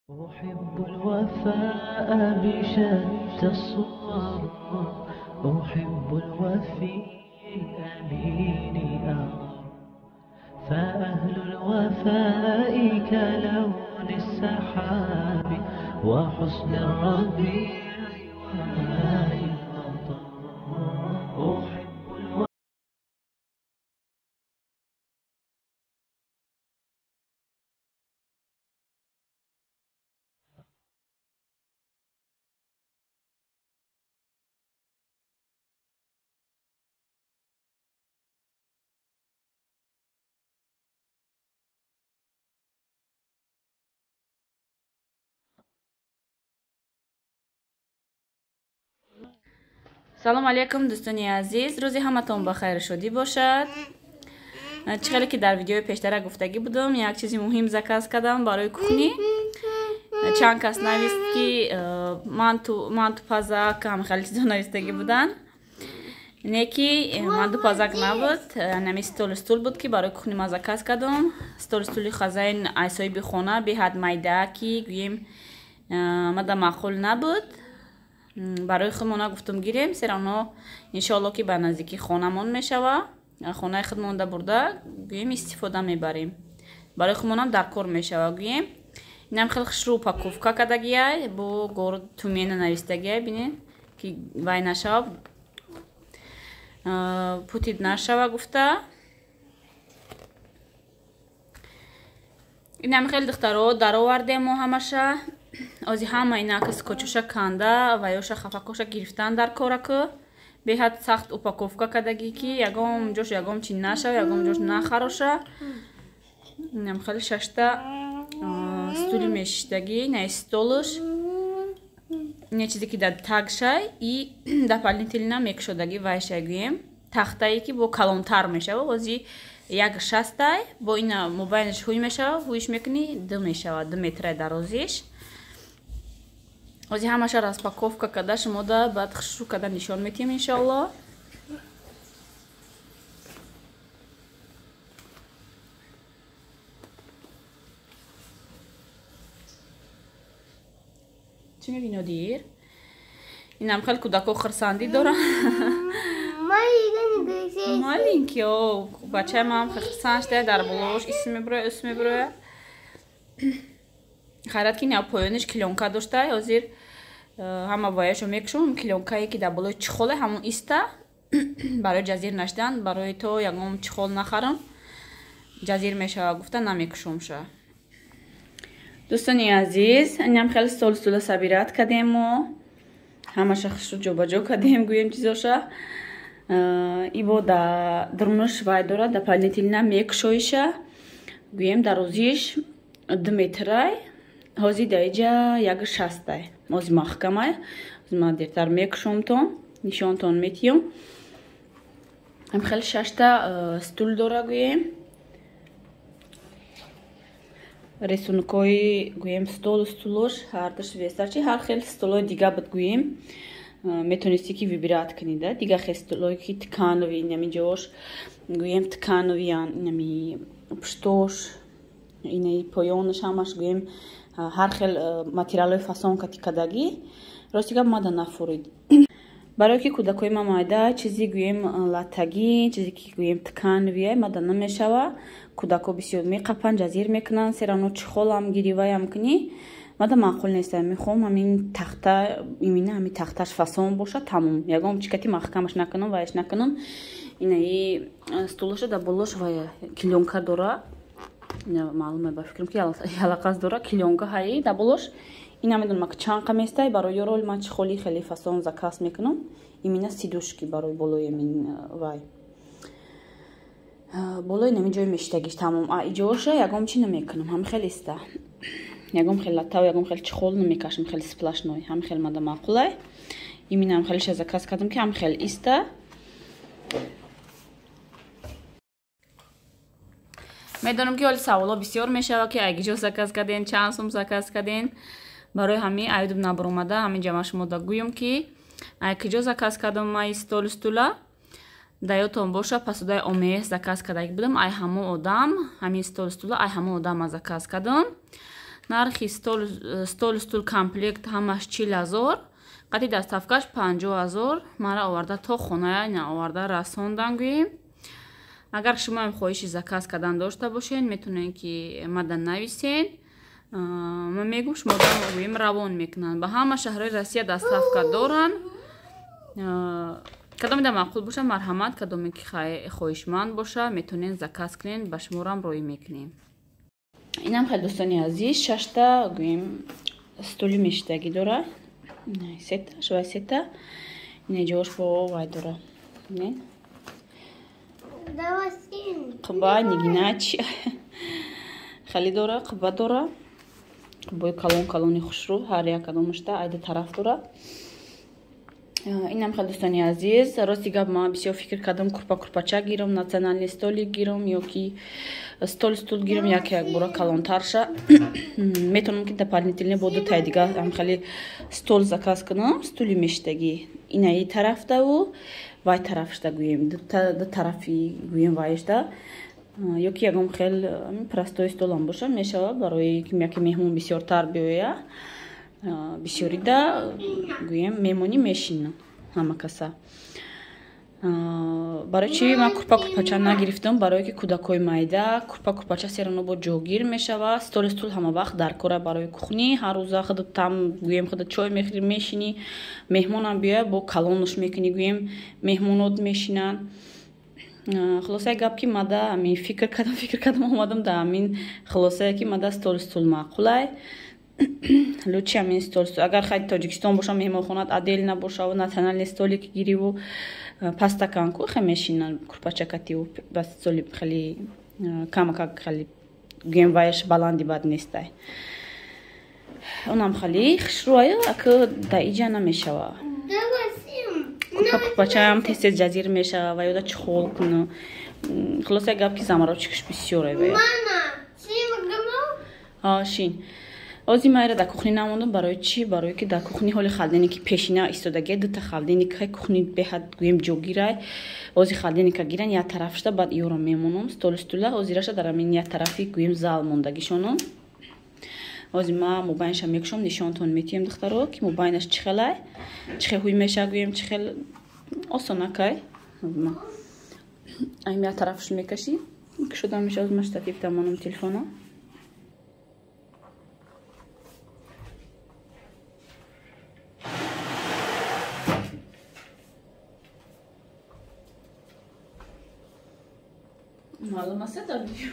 أحب الوفاء بشتى الصور، أحب الوفي الأمين الأغر، فأهل الوفاء كلون السحاب وحسن الربيع وماء المطر. أحب Салом алейкум, дӯстони азиз, рӯзи ҳаматон ба хайру шодӣ бошад. Чӣ хеле ки дар видеои пештара гуфтагӣ будам, як чизи муҳим заказ кардам барои кухни. Чанд кас навист, ки манту пазак, ҳам хеле чизо навистагӣ буданд. Не ки манту пазак набуд, нами столу стул буд, ки барои кухни ма заказ кардам. Столу стули хазайн ай соҳиби хона беҳад майда, ки гӯем мада маъқул набуд. Барои худмона гуфтум гирем, серано иншоалло ки ба наздикӣ хонамон мешава, хонаи худмонда бурда гӯем истифода мебарем, барои худмонам дар кор мешава. Гӯем инам хеле хушрӯ упаковка кардагиай, бо город Тюмена навистагиай, бинед ки вай нашава, путид нашава гуфта. Инам хеле духтаро даровардем мо ҳамаша. Ози ҳама инака скотчоша канда ва ёша хафакоша гирифтан дар кораку. Беҳад сахт упаковка кардагӣ, ки ягон ҷош ягон чи нашава, ягон ҷош нахароша. Инам хеле шашта стули мешиштагӣ, на столуш, не чизе ки дар тагшай и дополнительно мекушодагӣ вайшай, гӯем тахтае ки бо калонтар мешава. Ози як шастай, бо ина мобайнаш ҳуй мешава, ҳуйш мекунӣ, ду мешава, 2 метраи дарозиш. Ози ҳамаша распаковка карда шумода баъд хушрӯ карда нишон метиҳем иншоалло. Чӣ мебини, Нодир? Инам хеле кӯдако хурсандӣ доранд. Маленький, о, бачаи ман хурсанд шуда, дар болош ис мебуроя, ус мебуроя. Хайрат ки на поёниш клёнка дошта, ҳозир ҳама ваяшо мекушом, клёнкае ки дар болои чехоле ҳамон иста барои ҷазир нашидан, барои то ягон чехол нахарам, ҷазир мешава гуфта намекушомша. Дӯстони азиз, инам хеле стол стула собирать кардем мо, ҳамаша хушрӯ ҷобаҷо кардем, гӯем чизоша. Ибо да дурнуш вай дорад, дополнительно мекушоиша, гӯем дарозиш 2 метрай, ҳозир дар иҷа як шастай, ҳозир маҳкамай. Ҳозир ман дертар мекушомтон, нишонтон метиём. Ҳам хеле шашта стул дора, гӯем рисункҳои, гӯем столу стулош ҳардаш вестарчи. Ҳар хел столои дига буд, гӯем метонистӣ ки выбирать кунӣ да дига хел столое ки тканевый, инами ҷош гӯем тканевыян, инами пуштош, инаи поёнаш ҳамаш гӯем ҳар хел материалҳои фасон кати кардагӣ. Рости гап, мада нафурид, барое ки кӯдакҳои ма майда, чизи гӯем латагӣ, чизе ки гӯем тканевые мада намешава. Кӯдакҳо бисёр меқапанд, ҷазир мекунанд, серано чехолам гириваям кунӣ, мада маъқул нест. Мехоҳам ҳамин тахта, имина ҳамин тахташ фасон боша, тамом, ягон чикати маҳкамаш накунам, ваяш накунам. Инаи стулаша дар болош вай клёнка дора, маълуме ба фикрам ки ялақаз дора, клёнка ҳаи дар болош. Ин намедонам ки чанд қа местай. Барои ёрол ман чехоли хеле фасон заказ мекунам, имина сидушки барои болои амин вай, болои нами ҷои мешитагиш, тамом. А иҷоша ягон чи намекунам, ҳам хеле иста, ягон хел латтав, ягон хел чехол намекашам, хеле сплошной, ҳам хел мада маъқулай. Иминам хелеша заказ кардам, ки ҳам хел иста. Медонам ки ҳоли саволо бисёр мешава, ки айгиҷо заказ кардем, чанд сум заказ кардем. Барои ҳамин айдуб набаромада ҳамин ҷама шумода гӯем, ки айкиҷо заказ кардам май столу стула. Даётон боша, пасудаи омеҳ заказ кардаги будам, ай ҳамон одам ҳамин столу стула, ай ҳамон одам ма заказ кардам. Нархи стол стул комплект ҳамаш 40,000, қати доставкаш 50,000. Мара оварда то хоная ина оварда расондан гӯем. Агар шумоам хоҳиши заказ кардан дошта бошед, метавонед ки мада нависен. Ман мегӯм шумо гӯем равон мекунанд. Ба ҳама шаҳрҳои Россия доставка доранд. Кадоме да маъқул боша, марҳамат, кадоме ки хоҳишманд боша, метавонед заказ кунед, ба шуморам роӣ мекунем. Инам хеле дӯстони азиз, шашта гӯем стули мешидагӣ дора. Сета, шва сета. Ина ҷош бо вай дора. Не? Қиба нигинач хеле дора, қиба дора. Қибои калон калони хушрӯ, ҳар як кадомашта айда тараф дора. Инам хеле дӯстони азиз, рости гап ман бисёр фикр кардам курпа курпача гирам, национальный столик гирам ё ки стол стул гирам, як як бора калонтарша. Метавонам ки дополнительно бо дутаи дига ам хеле стол заказ кунам, стули мешидагӣ. Ина и тарафдаву вай тарафшда гӯем, ду тарафи гӯем вайшда. Ё ки ягон хел простой столам боша, мешава барои ки яке меҳмон бисёртар биёя. Бисёрида гӯем меҳмонӣ мешинам ҳама каса. Барои чи ман курпа курпача нагирифтам? Барое ки кӯдакҳои майда курпа курпача серано бо ҷогир мешава. Столи стул ҳама вақт дар кора барои кухни, ҳар рӯза худ там гӯем худ чой мехӯрӣ мешинӣ, меҳмонам биёя бо калонуш мекунӣ гӯем меҳмонот мешинанд. Хулосаи гап ки мада ҳамин фикр кардам омадам да ҳамин хулосае ки мада столи стул маъқулай. Лучше ҳамин стол. Агар хайд Тоҷикистон боша, меҳмонхонат отдельно набоша, национальный столик гириву пастаканку хе мешинан курпачакативу ба столи хеле камакак хеле гӯем ваяш баланди бад нестай. Онам хеле хушрӯай, ака да иҷа намешава. Курпа курпачаам тез тез ҷазир мешава ва ёда чхол куну. Хулоса гап ки замарочикаш бисёр ай вая. Шин. Ози майра дар кухни намондам. Барои чӣ? Барое ки дар кухни ҳоли холодильники пешина истодагия, дута холодильника кухни беҳад гӯем ҷогирай. Ози холодильника гиран як тарафшда, баъд иёро мемонам столи стула. Озираша дар ҳамин як тарафи гӯем зал мондагишонам. Ози ма мобайнша мекушам, нишонтон метиҳем духтаро, ки мобайнаш чӣ хелай, чӣ хел ҳуй меша гӯем, чӣ хел осонакай. Ам як тарафш мекашӣ, кушода меша. Ози ма штатив тамонам телефона. Маълум аст дар видео.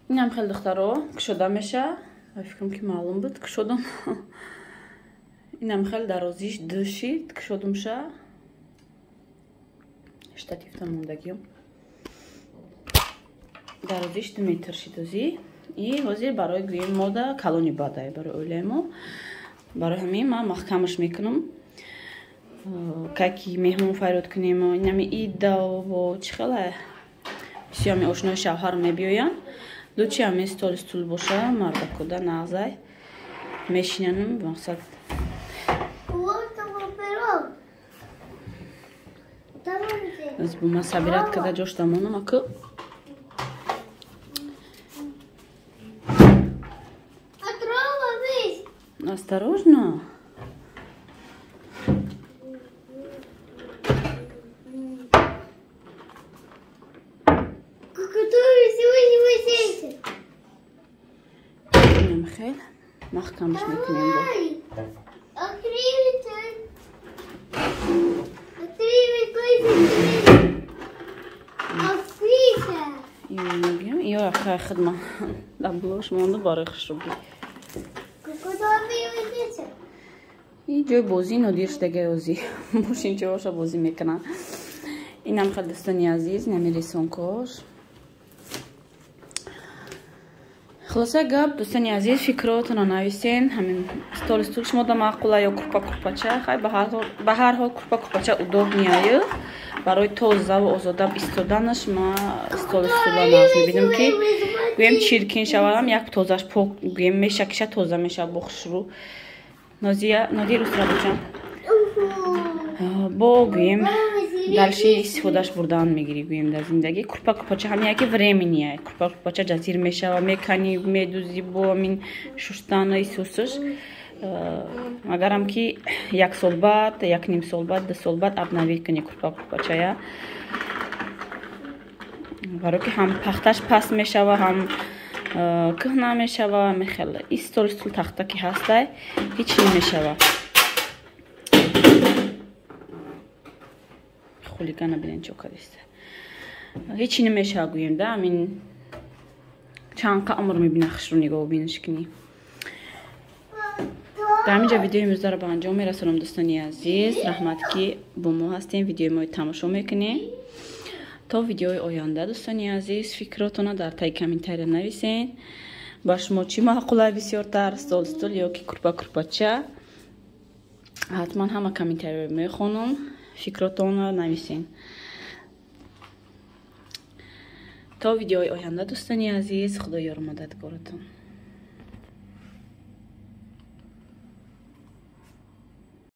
Инам хеле духтаро кушода меша. Фикрам ки маълум буд, кушодам. Инам хеле дарозиш душид, кушодумша. Штативта мондагиём. Дарозиш 2 метр шид ози. И ҳозир барои гӯем мода калони бадай барои оилаи мо. Барои ҳамин ман маҳкамаш мекунам. Ки меҳмон файрод кунем, инами идда бо чӣ хеле бисёр ҳами ошнои шавҳар мебиёянд. Лучше ҳамин столи стул боша, мардакуда нағзай мешинанам мақсад. Ма сабират када ҷош дамонам аку. Осторожно. Маҳкамаш мекунем бо. Ё акай хидма дар блош монду барои хушрӯгӣ. И ҷои бозӣ нодир шудагай озӣ. Мошинчаҳоша бозӣ мекунанд. Инам хеле дӯстони азиз, инами рисонкош. Хулоса гап, дӯстони азиз, фикротонро нависен. Ҳамин стол стул шумо да маъқула ё курпа курпача? Хай, ба ҳар ҳол курпа курпача удобнее ю барои тозаву озода истоданаш. Ма стол стула нағз мебинам, ки гӯем чиркин шавадам, як тозаш пок гӯем мешакиша, тоза мешава бо хушрӯ. Нозия, Нодир, устра бочам, бо гӯем дальше истифодаш бурдан мегирӣ. Гӯем, дар зиндагӣ курпа курпача ҳам яке временный. Курпа курпача ҷазир мешава, меканӣ, медузӣ, бо ҳамин шуштану исусш. Агарам ки як сол баъд, як ним сол баъд, 2 сол баъд обновить кунӣ курпа курпачая, барое ки ҳам пахташ паст мешава, ҳам кӯҳна мешава. Мехел и стол стул тахта ки ҳастай, ҳеч намешава. Хулигана бинен, чо кадиста, ҳечи намешава. Гӯем да, амин чанд қа умр мебина, хушрӯ нигоҳ биниш кунӣ. Дар ҳаминҷа видеои имрӯзаро ба анҷом мерасонам, дӯстони азиз. Раҳмат, ки бо мо ҳастем, видеои мои тамошо мекунем. То видеои оянда, дӯстони азиз, фикротона дар таги комментария нависен. Ба шумо чӣ маъқула бисёртар, стол стул ё ки курпа курпача? Ҳатман ҳама комментарияро мехонам, фикротонро нависен. То видеои оянда, дӯстони азиз, худо ёру мададгоротон.